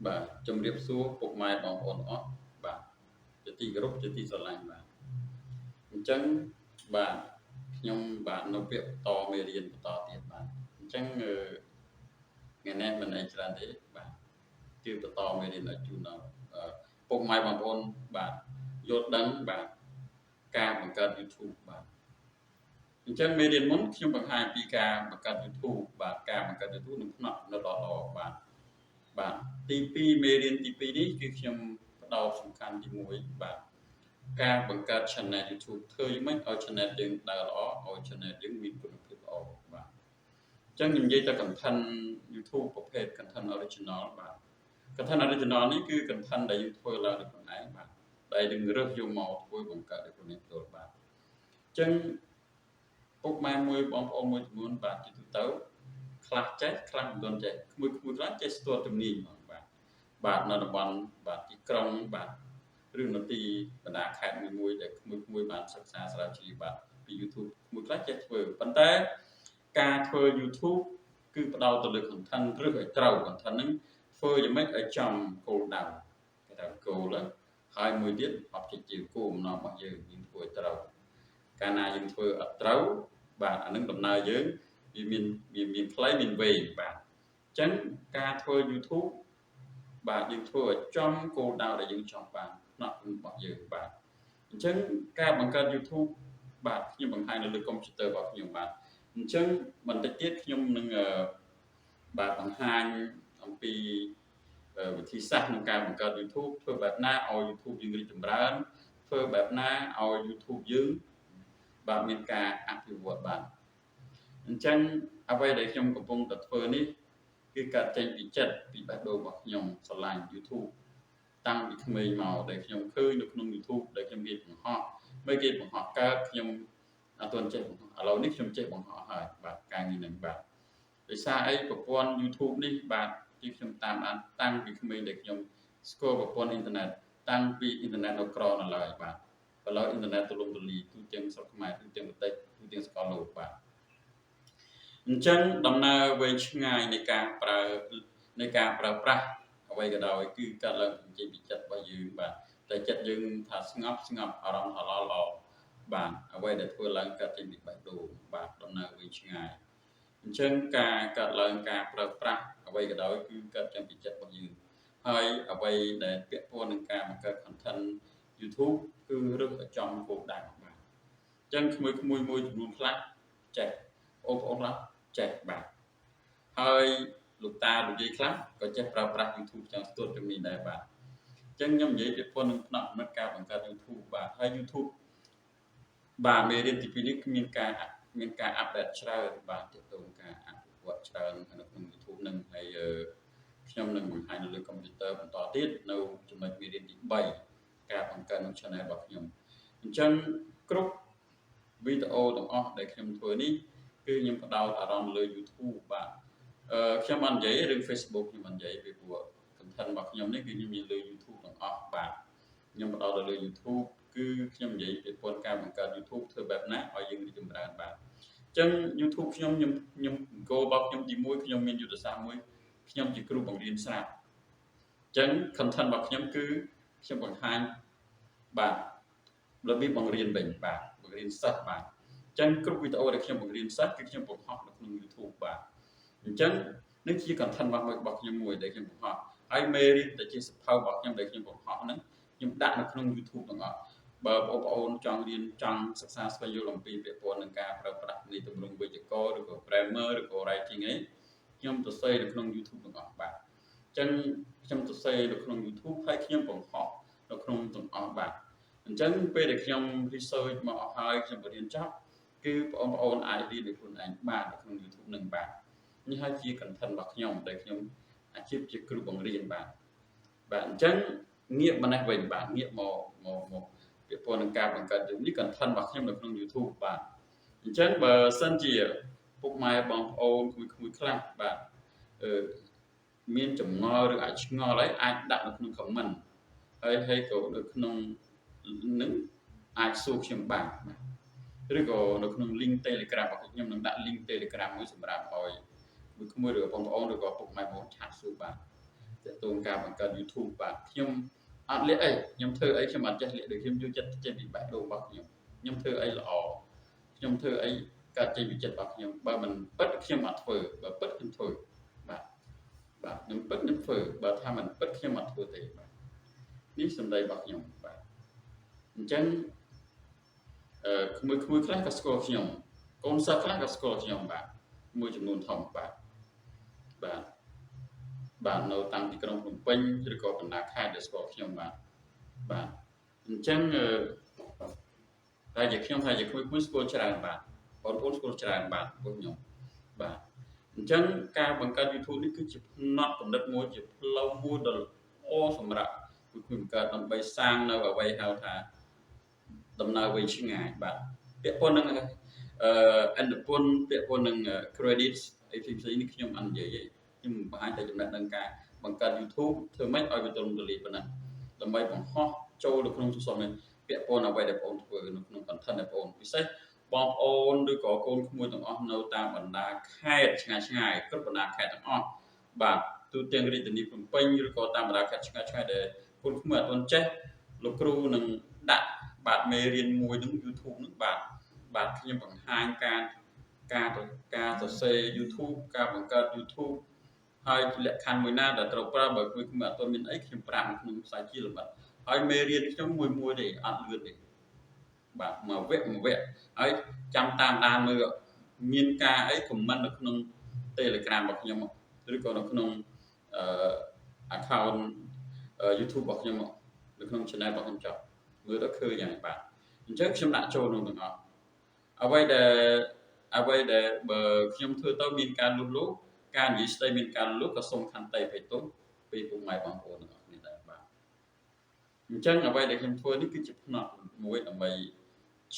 បាទជំរាបសួរពុកម៉ែបងប្អូនអស់បាទជាទីគោរពជាទីស្រឡាញ់បាទអញ្ចឹងបាទខ្ញុំបាទនៅពាក្យបន្តមេរៀនបន្តទៀតបាទអញ្ចឹងថ្ងៃនេះមិនអីច្រើនទេបាទគឺបន្តមេរៀនឲ្យជូនដល់ពុកម៉ែបងប្អូនបាទយល់ដឹងបាទការបង្កើត YouTube បាទអញ្ចឹងមេរៀនមុនខ្ញុំបង្ហាញពីការបង្កើត YouTube បាទការបង្កើត YouTube នឹងផ្នត់នៅល្អៗបាទបាទទី2មេរៀនទី2នេះគឺខ្ញុំផ្ដោតសំខាន់ទី1បាទការបង្កើត channel YouTube ធ្វើយ៉ាងម៉េចឲ្យ channel យើងដើរល្អឲ្យ channel យើងមានគុណភាពល្អបាទអញ្ចឹងខ្ញុំនិយាយតែ content YouTube ប្រភេទ content original បាទ content original នេះគឺ content ដែលយើងធ្វើឡើងដោយខ្លួនឯងបាទដែលយើងរើសយកមកធ្វើបង្កើតដោយខ្លួនឯងផ្ទាល់បាទអញ្ចឹងពុកម៉ែមួយបងប្អូនមួយចំនួនបាទជាទូទៅខ្លះចេះខ្លះមិនទាន់ចេះក្មួយៗខ្លះចេះស្ទាត់ជំនាញហ្មងបាទបាទនៅតំបន់បាទទីក្រុងបាទឬនៅទីបណ្ដាខេត្តមួយមួយដែលក្មួយៗបានសិក្សាស្រាវជ្រាវបាទពី YouTube ក្មួយខ្លះចេះធ្វើប៉ុន្តែការធ្វើ YouTube គឺផ្ដោតទៅលើ content ឬឲ្យត្រូវ content ហ្នឹងធ្វើយ៉ាងម៉េចឲ្យចំគោលដៅគេថាគោលហើយមួយទៀត objective គោលបំណងរបស់យើងយើងធ្វើឲ្យត្រូវកាលណាយើងធ្វើអត់ត្រូវបាទអានឹងដំណើរយើងវាមានវាមានខ្លីមានវែងបាទអញ្ចឹងការធ្វើ YouTube បាទយើងធ្វើឲ្យចំគោលដៅដែលយើងចង់បានផ្នែករបស់យើងបាទអញ្ចឹងការបង្កើត YouTube បាទខ្ញុំបង្ហាញនៅលើកុំព្យូទ័ររបស់ខ្ញុំបាទអញ្ចឹងបន្តិចទៀតខ្ញុំនឹងបាទបង្ហាញអំពីវិធីសាស្ត្រក្នុងការបង្កើត YouTube ធ្វើបែបណាឲ្យ YouTube យើងរីកចម្រើនធ្វើបែបណាឲ្យ YouTube យើងបាទមានការអភិវឌ្ឍបាទអញ្ចឹងអ្វីដែលខ្ញុំកំពុងតែធ្វើនេះ គឺកើតចេញពីចិត្តពីបេះដូងរបស់ខ្ញុំស្រឡាញ់ YouTube តាំងពីក្មេងមកដែលខ្ញុំឃើញនៅក្នុង YouTube ដែលខ្ញុំគេបង្ហោះមិនគេបង្ហោះកើតខ្ញុំអត់ទាន់ចេះបង្ហោះឥឡូវនេះខ្ញុំចេះបង្ហោះហើយបាទការងារនឹងបាទដោយសារអីប្រព័ន្ធ YouTube នេះបាទទីខ្ញុំតាមដានតាំងពីក្មេងដែលខ្ញុំស្គាល់ប្រព័ន្ធអ៊ីនធឺណិតតាំងពីអ៊ីនធឺណិតនៅក្រនៅឡើយបាទឥឡូវអ៊ីនធឺណិតទូលំទូលាយទូទាំងស្រុកខ្មែរទូទាំងប្រទេសទូទាំងសកលលោកបាទអញ្ចឹងដំណើរវែងឆ្ងាយនៃការប្រើនៃការប្រើប្រាស់អ្វីក៏ដោយគឺកើតឡើងចេញពីចិត្តរបស់យើងបាទតែចិត្តយើងថាស្ងប់ស្ងប់អារម្មណ៍ថាល្អល្អបាទអ្វីដែលធ្វើឡើងកើតចេញពីបេះដូងបាទដំណើរវែងឆ្ងាយអញ្ចឹងការកើតឡើងការប្រើប្រាស់អ្វីក៏ដោយគឺកើតចេញពីចិត្តរបស់យើងហើយអ្វីដែលពាក់ព័ន្ធនឹងការបង្កើត content YouTube គឺរើសឲ្យចំគោលដៅបាទអញ្ចឹងក្មួយក្មួយមួយចំនួនខ្លះចេះបងប្អូនខ្លះចេះបាទហើយលោកតាលោកយាយខ្លះក៏ចេះប្រើប្រាស់ YouTube ចង់ស្ទាត់ជំនាញដែរបាទអញ្ចឹងខ្ញុំនិយាយពាក់ព័ន្ធនឹងផ្នែកមិត្តការបង្កើត YouTube បាទហើយ YouTube បាទមេរៀនទី2នេះមានការ update ច្រើនបាទទាក់ទងការអភិវឌ្ឍច្រើននៅក្នុង YouTube នឹងហើយខ្ញុំនឹងបង្ហាញនៅលើកុំព្យូទ័របន្តទៀតនៅចំណុចមេរៀនទី3ការបង្កើតនៅ channel របស់ខ្ញុំអញ្ចឹងគ្រប់វីដេអូទាំងអស់ដែលខ្ញុំធ្វើនេះគឺខ្ញុំផ្ដោតអារម្មណ៍លើ YouTube បាទអឺខ្ញុំបាននិយាយរឿង Facebook ខ្ញុំបាននិយាយពីព្រោះ content របស់ខ្ញុំនេះគឺខ្ញុំមានលើ YouTube ទាំងអស់បាទខ្ញុំផ្ដោតទៅលើ YouTube គឺខ្ញុំនិយាយពីពន្ធការបង្កើត YouTube ធ្វើបែបណាឲ្យយើងរីកចម្រើនបាទអញ្ចឹង YouTube ខ្ញុំខ្ញុំខ្ញុំ goal របស់ខ្ញុំទី1ខ្ញុំមានយុទ្ធសាស្ត្រមួយខ្ញុំជាគ្រូបង្រៀនស្រាប់អញ្ចឹង content របស់ខ្ញុំគឺខ្ញុំបង្ហាញបាទរបៀបបង្រៀនវិញបាទបង្រៀនសិស្សបាទអញ្ចឹងគ្រប់វីដេអូដែលខ្ញុំបង្រៀនសិស្សគឺខ្ញុំបង្ហោះនៅក្នុង YouTube បាទអញ្ចឹង នេះជា content របស់ខ្ញុំមួយដែលខ្ញុំបង្ហោះហើយមេរៀនដែលជាសៀវភៅរបស់ខ្ញុំដែលខ្ញុំបង្ហោះហ្នឹងខ្ញុំដាក់នៅក្នុង YouTube ទាំងអស់បើបងប្អូនចង់រៀនចង់សិក្សាស្វែងយល់អំពីពាក់ព័ន្ធនឹងការប្រើប្រាស់នៃទម្រង់វេយ្យាករណ៍ឬក៏ grammar ឬក៏ writing អីខ្ញុំសរសេរនៅក្នុង YouTube ទាំងអស់បាទអញ្ចឹងខ្ញុំសរសេរនៅក្នុង YouTube ហើយខ្ញុំបង្ហោះនៅក្នុងទាំងអស់បាទអញ្ចឹងពេលដែលខ្ញុំ research មកអស់ហើយខ្ញុំបរៀនចប់គឺបងប្អូនអាចរៀនដោយខ្លួនឯងបាននៅក្នុង YouTube នឹងបាទនេះហើយជា content របស់ខ្ញុំដែលខ្ញុំអាជីពជាគ្រូបង្រៀនបាទបាទអញ្ចឹងងាកម្នេះវិញបាទងាកមកមកមកពាក់ព័ន្ធនឹងការបង្កើតនេះ content របស់ខ្ញុំនៅក្នុង YouTube បាទអញ្ចឹងបើសិនជាពុកម៉ែបងប្អូនក្មួយៗខ្លះបាទអឺមានចម្ងល់ឬអាចឆ្ងល់ហើយអាចដាក់នៅក្នុង comment ហើយហើយក៏នៅក្នុងនឹងអាចសួរខ្ញុំបានបាទឬក៏នៅក្នុង link Telegram របស់ខ្ញុំនឹងដាក់ link Telegram មួយសម្រាប់ឲ្យមួយក្មួយឬបងប្អូនឬក៏ពុកម៉ែបងប្អូន chat សួរបាន តកតងការបង្កើត YouTube បាទខ្ញុំអត់លាក់អីខ្ញុំធ្វើអីខ្ញុំអត់ចេះលាក់ដូចខ្ញុំយកចិត្តចេញពីបេះដូងរបស់ខ្ញុំខ្ញុំធ្វើអីល្អខ្ញុំធ្វើអីកើតចេញពីចិត្តរបស់ខ្ញុំបើមិនពិតខ្ញុំអត់ធ្វើបើពិតខ្ញុំធ្វើបាទបាទខ្ញុំពិតខ្ញុំធ្វើបើថាមិនពិតខ្ញុំអត់ធ្វើទេបាទនេះសម្ដីរបស់ខ្ញុំបាទអញ្ចឹងអឺក្មួយក្មួយខ្លះក៏ស្គាល់ខ្ញុំកូនសិស្សខ្លះក៏ស្គាល់ខ្ញុំបាទមួយចំនួនធំបាទបាទបាទនៅតាំងទីក្រុងភ្នំពេញឬក៏បណ្ដាខេត្តដែលស្គាល់ខ្ញុំបាទបាទអញ្ចឹងអឺតែជាខ្ញុំហើយជាក្មួយក្មួយស្គាល់ច្រើនបាទបងប្អូនស្គាល់ច្រើនបាទពួកខ្ញុំបាទអញ្ចឹងការបង្កើត YouTube នេះគឺជាផ្នត់គំនិតមួយជាផ្លូវមួយដ៏ល្អសម្រាប់គឺបង្កើតដើម្បីសាងនៅអ្វីហៅថាដំណើរវែងឆ្ងាយបាទពាក់ព័ន្ធនឹងអឺអន្តពន្ធពាក់ព័ន្ធនឹង credit អីផ្សេងៗនេះខ្ញុំអត់និយាយទេខ្ញុំបង្ហាញតែចំណេះដឹងការបង្កើត YouTube ធ្វើម៉េចឲ្យវាទូលំទូលាយប៉ុណ្ណាដើម្បីបង្ហោះចូលទៅក្នុង social media ពាក់ព័ន្ធអ្វីដែលបងប្អូនធ្វើនៅក្នុង content ដែលបងប្អូនពិសេសបងប្អូនឬក៏កូនក្មួយទាំងអស់នៅតាមបណ្ដាខេត្តឆ្ងាយឆ្ងាយគ្រប់បណ្ដាខេត្តទាំងអស់បាទទូទាំងរាជធានីភ្នំពេញឬក៏តាមបណ្ដាខេត្តឆ្ងាយឆ្ងាយដែលកូនក្មួយអត់ទាន់ចេះលោកគ្រូនឹងដាក់បាទមេរៀនមួយនឹង YouTube នឹងបាទបាទខ្ញុំបង្ហាញការការការសរសេរ YouTube ការបង្កើត YouTube ហើយលក្ខខណ្ឌមួយណាដែលត្រូវប្រើបើក្មួយៗអត់ទាន់មានអីខ្ញុំប្រាប់នៅក្នុងខ្សែជាលម្អិតហើយមេរៀនខ្ញុំមួយមួយទេអត់លឿនទេបាទមួយវគ្គមួយវគ្គហើយចាំតាមដានមើលមានការអី comment នៅក្នុង Telegram របស់ខ្ញុំឬក៏នៅក្នុងអឺ account YouTube របស់ខ្ញុំនៅក្នុង channel របស់ខ្ញុំចុះមើលទៅឃើញហើយបាទអញ្ចឹងខ្ញុំដាក់ចូលក្នុងទាំងអស់អ្វីដែលអ្វីដែលបើខ្ញុំធ្វើទៅមានការលុះលុះការនិយាយស្ដីមានការលុះក៏សូមខន្តីភ័យទោសពីពុកម៉ែបងប្អូនទាំងអស់គ្នាដែរបាទអញ្ចឹងអ្វីដែលខ្ញុំធ្វើនេះគឺជាផ្នត់មួយដើម្បី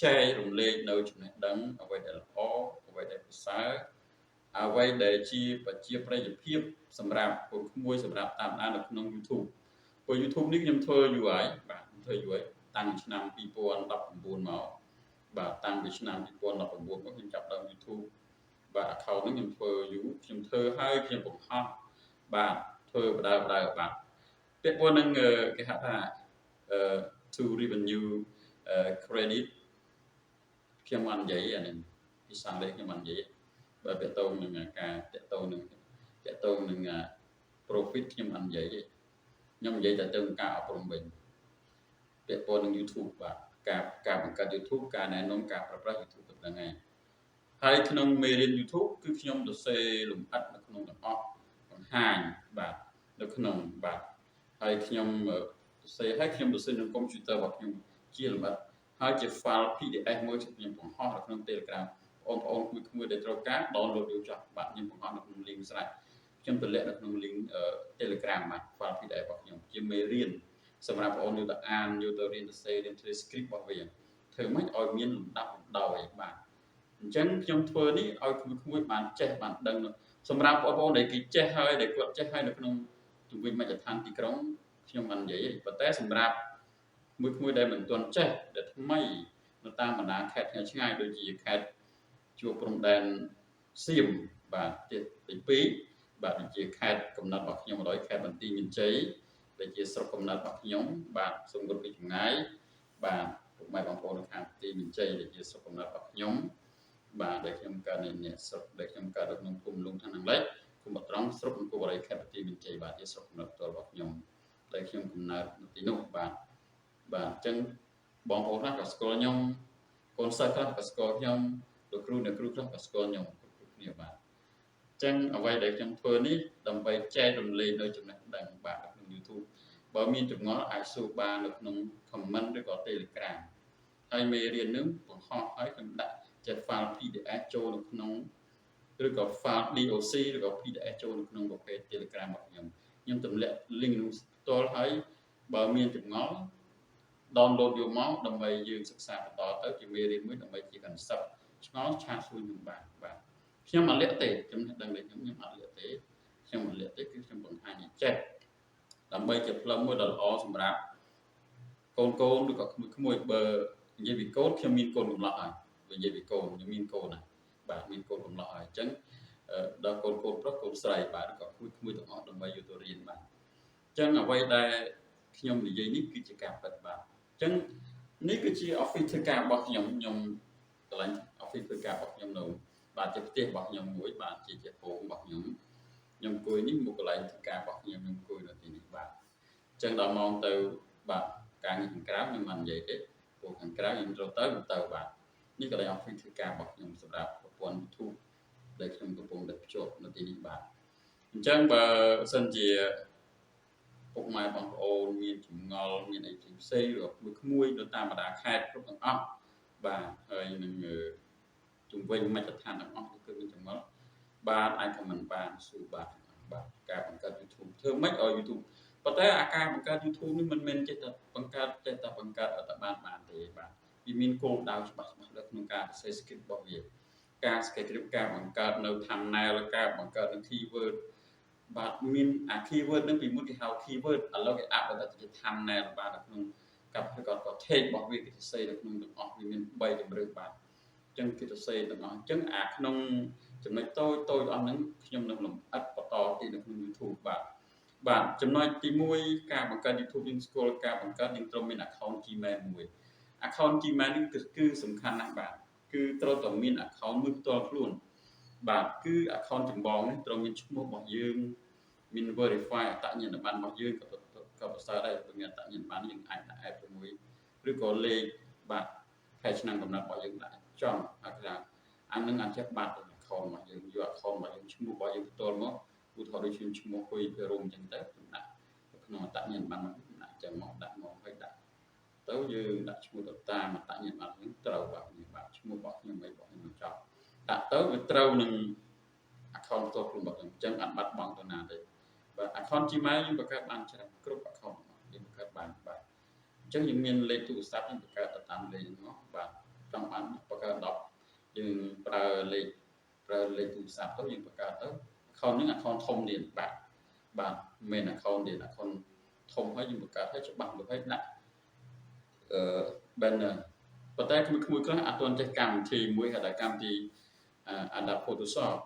ចែករំលែកនៅចំណេះដឹងអ្វីដែលល្អអ្វីដែលប្រសើរអ្វីដែលជាប្រជាប្រិយភាពសម្រាប់កូនក្មួយសម្រាប់តាមដាននៅក្នុង YouTube ព្រោះ YouTube នេះខ្ញុំធ្វើយូរហើយបាទខ្ញុំធ្វើយូរហើយតាំងឆ្នាំ2019មកបាទតាំងពីឆ្នាំ2019មកខ្ញុំចាប់ដើម YouTube បាទ account នេះខ្ញុំធ្វើយូរខ្ញុំធ្វើហើយខ្ញុំបង្ហោះបាទធ្វើបដើបដើបាទពាក់ព័ន្ធនឹងគេហៅថា to revenue credit ខ្ញុំបាននិយាយអានេះភាសាអង់គ្លេសខ្ញុំបាននិយាយបើពាក់ទងនឹងការតាក់ទងនឹងតាក់ទងនឹង profit ខ្ញុំអត់និយាយទេខ្ញុំនិយាយតែទៅការអប់រំវិញពាក់ព័ន្ធនឹង YouTube បាទការការបង្កើត YouTube ការណែនាំការប្រើប្រាស់ YouTube ទៅហ្នឹងឯងហើយក្នុងមេរៀន YouTube គឺខ្ញុំសរសេរលម្អិតនៅក្នុងទាំងអស់បង្ហាញបាទនៅក្នុងបាទហើយខ្ញុំសរសេរហើយខ្ញុំសរសេរក្នុងកុំព្យូទ័ររបស់ខ្ញុំជាលម្អិតហើយជា file PDF មួយខ្ញុំបង្ហោះនៅក្នុង Telegram បងប្អូនក្មួយៗដែលត្រូវការ download យកចោះបាទខ្ញុំបង្ហោះនៅក្នុង link ស្រេចខ្ញុំទម្លាក់នៅក្នុង link Telegram បាទ file PDF របស់ខ្ញុំជាមេរៀនសម្រាប់បងប្អូនយកទៅអានយកទៅរៀនសរសេររៀនធ្វើ script របស់វាធ្វើម៉េចឲ្យមានលំដាប់លំដោយបាទអញ្ចឹងខ្ញុំធ្វើនេះឲ្យក្មួយៗបានចេះបានដឹងសម្រាប់បងប្អូនដែលគេចេះហើយដែលគាត់ចេះហើយនៅក្នុងជំនាញមជ្ឈដ្ឋានទីក្រុងខ្ញុំមិននិយាយទេប៉ុន្តែសម្រាប់មួយក្មួយដែលមិនទាន់ចេះដែលថ្មីនៅតាមបណ្ដាខេត្តឆ្ងាយៗដូចជាខេត្តជួបព្រំដែនសៀមបាទទី2បាទដូចជាខេត្តកំណត់របស់ខ្ញុំ100ខេត្តបន្ទាយមានជ័យដែលជាស្រុកកំណត់របស់ខ្ញុំបាទសូមគោរពពីចម្ងាយបាទពុកម៉ែបងប្អូននៅខាងបន្ទាយមានជ័យដែលជាស្រុកកំណត់របស់ខ្ញុំបាទដែលខ្ញុំកើតនៅអ្នកស្រុកដែលខ្ញុំកើតនៅក្នុងភូមិលុងឋានលិចឃុំបត្រង់ស្រុកអង្គរបុរីខេត្តបន្ទាយមានជ័យបាទជាស្រុកកំណត់ផ្ទាល់របស់ខ្ញុំដែលខ្ញុំកំណើតនៅទីនោះបាទបាទអញ្ចឹងបងប្អូនខ្លះក៏ស្គាល់ខ្ញុំកូនសិស្សខ្លះក៏ស្គាល់ខ្ញុំលោកគ្រូអ្នកគ្រូខ្លះក៏ស្គាល់ខ្ញុំគ្រប់គ្នាបាទអញ្ចឹងអ្វីដែលខ្ញុំធ្វើនេះដើម្បីចែករំលែកនៅចំណេះដឹងបាទនៅក្នុង YouTube បើមានចម្ងល់អាចសួរបាននៅក្នុង comment ឬក៏ Telegram ហើយមេរៀននឹងបង្ហោះឲ្យខ្ញុំដាក់ជា file PDF ចូលនៅក្នុងឬក៏ file DOC ឬក៏ PDF ចូលនៅក្នុងប្រភេទ Telegram របស់ខ្ញុំខ្ញុំទម្លាក់ link នោះផ្ទាល់ហើយបើមានចម្ងល់ download យកមកដើម្បីយើងសិក្សាបន្តទៅជាមេរៀនមួយដើម្បីជា concept ឆ្ងល់ chat សួរខ្ញុំបានបាទខ្ញុំអត់លាក់ទេចំណេះដឹងនេះខ្ញុំខ្ញុំអត់លាក់ទេខ្ញុំអត់លាក់ទេគឺខ្ញុំបង្ហាញឲ្យចេះដើម្បីជាផ្លូវមួយដ៏ល្អសម្រាប់កូនកូនឬក៏ក្មួយក្មួយបើនិយាយពីកូនខ្ញុំមានកូនកំឡោះហើយបើនិយាយពីកូនខ្ញុំមានកូនណាបាទមានកូនកំឡោះហើយអញ្ចឹងដល់កូនកូនប្រុសកូនស្រីបាទឬក៏ក្មួយក្មួយទាំងអស់ដើម្បីយកទៅរៀនបាទ ចឹងអ្វីដែលខ្ញុំនិយាយនេះគឺជាការពិតបាទអញ្ចឹងនេះគឺជា office ធ្វើការរបស់ខ្ញុំខ្ញុំកន្លែង office ធ្វើការរបស់ខ្ញុំនៅបាទជាផ្ទះរបស់ខ្ញុំមួយបាទជាជាពងរបស់ខ្ញុំខ្ញុំអង្គុយនេះមុខកន្លែងធ្វើការរបស់ខ្ញុំខ្ញុំអង្គុយនៅទីនេះបាទអញ្ចឹងដល់ម៉ោងទៅបាទការងារខាងក្រៅខ្ញុំមិននិយាយទេព្រោះខាងក្រៅខ្ញុំត្រូវទៅទៅបាទនេះកន្លែង office ធ្វើការរបស់ខ្ញុំសម្រាប់ប្រព័ន្ធ YouTube ដែលខ្ញុំកំពុងតែភ្ជាប់នៅទីនេះបាទអញ្ចឹងបើសិនជាពុកម៉ែបងប្អូនមានចម្ងល់មានអីផ្សេងៗឬក្មួយៗនៅតាមបណ្ដាខេត្តគ្រប់ទាំងអស់បាទហើយនឹងជំវិញមជ្ឈដ្ឋានទាំងអស់គឺមានចម្ងល់បាទអាច comment បានសួរបាទបាទការបង្កើត YouTube ធ្វើម៉េចឲ្យ YouTube ប៉ុន្តែអាការបង្កើត YouTube នេះមិនមែនចេះតែបង្កើតចេះតែបង្កើតអត់តែបានបានទេបាទវាមានគោលដៅច្បាស់ច្បាស់នៅក្នុងការសរសេរ script របស់វាការ script ការបង្កើតនៅ thumbnail ការបង្កើតនៅ keyword បាទមានអា keyword នឹងពីមុនគេហៅ keyword ឥឡូវគេអាប់ដល់ទៅជា thumbnail បាទនៅក្នុងកាប់គាត់ក៏ tag របស់វាគេសរសេរនៅក្នុងទាំងអស់វាមាន3ជម្រើសបាទអញ្ចឹងគេសរសេរទាំងអស់អញ្ចឹងអាក្នុងចំណុចតូចតូចអស់ហ្នឹងខ្ញុំនឹងលម្អិតបន្តទៀតនៅក្នុង YouTube បាទបាទចំណុចទី1ការបង្កើត YouTube យើងស្គាល់ការបង្កើតយើងត្រូវមាន account Gmail មួយ account Gmail នេះគឺសំខាន់ណាស់បាទគឺត្រូវតែមាន account មួយផ្ទាល់ខ្លួនបាទគឺ account ចម្បងនេះត្រូវមានឈ្មោះរបស់យើងមាន verify អត្តញ្ញាណប័ណ្ណរបស់យើងក៏ក៏ប្រសើរដែរបើមានអត្តញ្ញាណប័ណ្ណយើងអាចដាក់ app ជាមួយឬក៏លេខបាទខែឆ្នាំកំណត់របស់យើងដាក់ចំហៅថាអានឹងអាចចេះបាត់ account របស់យើងយក account របស់យើងឈ្មោះរបស់យើងផ្ទាល់មកឧទាហរណ៍ដូចជាឈ្មោះហ៊ុយភិរមអញ្ចឹងទៅខ្ញុំដាក់ក្នុងអត្តញ្ញាណប័ណ្ណដាក់ចឹងមកដាក់មកហើយដាក់ទៅយើងដាក់ឈ្មោះទៅតាមអត្តញ្ញាណប័ណ្ណហ្នឹងត្រូវបាទនេះបាទឈ្មោះរបស់ខ្ញុំអីរបស់ខ្ញុំចប់ដាក់ទៅវាត្រូវនឹង account ផ្ទាល់ខ្លួនរបស់ខ្ញុំអញ្ចឹងអត់បាត់បង់ទៅណាទេបាទ account Gmail យើងបង្កើតបានច្រើនគ្រប់ account យើងបង្កើតបានបាទអញ្ចឹងយើងមានលេខទូរស័ព្ទយើងបង្កើតទៅតាមលេខហ្នឹងមកបាទចង់បានបង្កើត10យើងប្រើលេខប្រើលេខទូរស័ព្ទទៅយើងបង្កើតទៅ account ហ្នឹង account ធំទៀតបាទបាទមិន account ទៀត account ធំហើយយើងបង្កើតហើយច្បាស់ទៅហើយដាក់អឺ banner ប៉ុន្តែក្មួយៗខ្លះអត់ទាន់ចេះកម្មវិធីមួយហៅថាកម្មវិធី Adobe Photoshop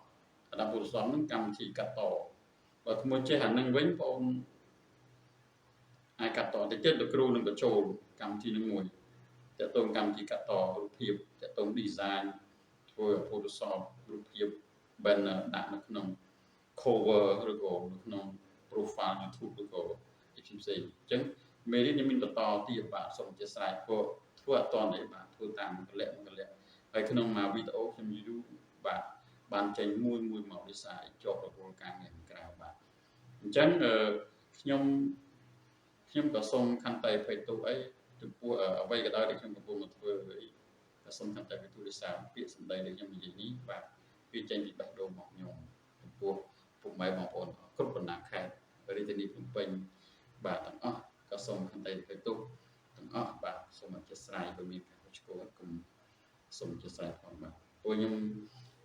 Adobe Photoshop ហ្នឹងកម្មវិធីកាត់តបើក្មួយចេះអានឹងវិញបងអាចកាត់តតិចទៀតលោកគ្រូនឹងបញ្ចូលកម្មវិធីនឹងមួយតកតងកម្មវិធីកាត់តរូបភាពតកតង design ធ្វើ Photoshop រូបភាព banner ដាក់នៅក្នុង cover ឬក៏នៅក្នុង profile YouTube ឬក៏អីផ្សេងៗអញ្ចឹងមេរៀនខ្ញុំមានបន្តទៀតបាទសូមអធិស្ឋានព្រោះធ្វើអត់តទេបាទធ្វើតាមកលៈមកលៈហើយក្នុងមួយវីដេអូខ្ញុំយូរបាទបានចេញមួយមួយមកដោយសារជាប់រវល់ការងារក្រៅបាទអញ្ចឹងខ្ញុំខ្ញុំក៏សូមខន្តីភ័យទោសអីចំពោះអ្វីក៏ដោយដែលខ្ញុំកំពុងមកធ្វើអីក៏សូមខន្តីភ័យទោសដោយសារពាក្យសម្ដីដែលខ្ញុំនិយាយនេះបាទវាចេញពីបេះដូងរបស់ខ្ញុំចំពោះពុកម៉ែបងប្អូនគ្រប់បណ្ដាខេត្តរាជធានីភ្នំពេញបាទទាំងអស់ក៏សូមខន្តីភ័យទោសទាំងអស់បាទសូមអធិស្ឋានបើមានការឆ្គងគុំសូមអធិស្ឋានផងបាទពួកខ្ញុំ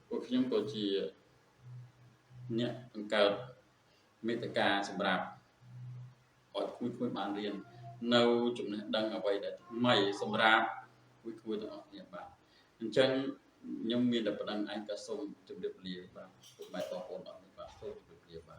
ពួកខ្ញុំក៏ជាអ្នកបង្កើតមេត្តាសម្រាប់ឲ្យក្មួយៗបានរៀននៅចំណេះដឹងអ្វីដែលថ្មីសម្រាប់ក្មួយៗទាំងអស់គ្នាបាទអញ្ចឹងខ្ញុំមានតែប៉ុណ្្នឹងឯងក៏សូមជម្រាបលាបាទពុកម៉ែបងប្អូនអរគុណបាទសូមជម្រាបលាបាទ។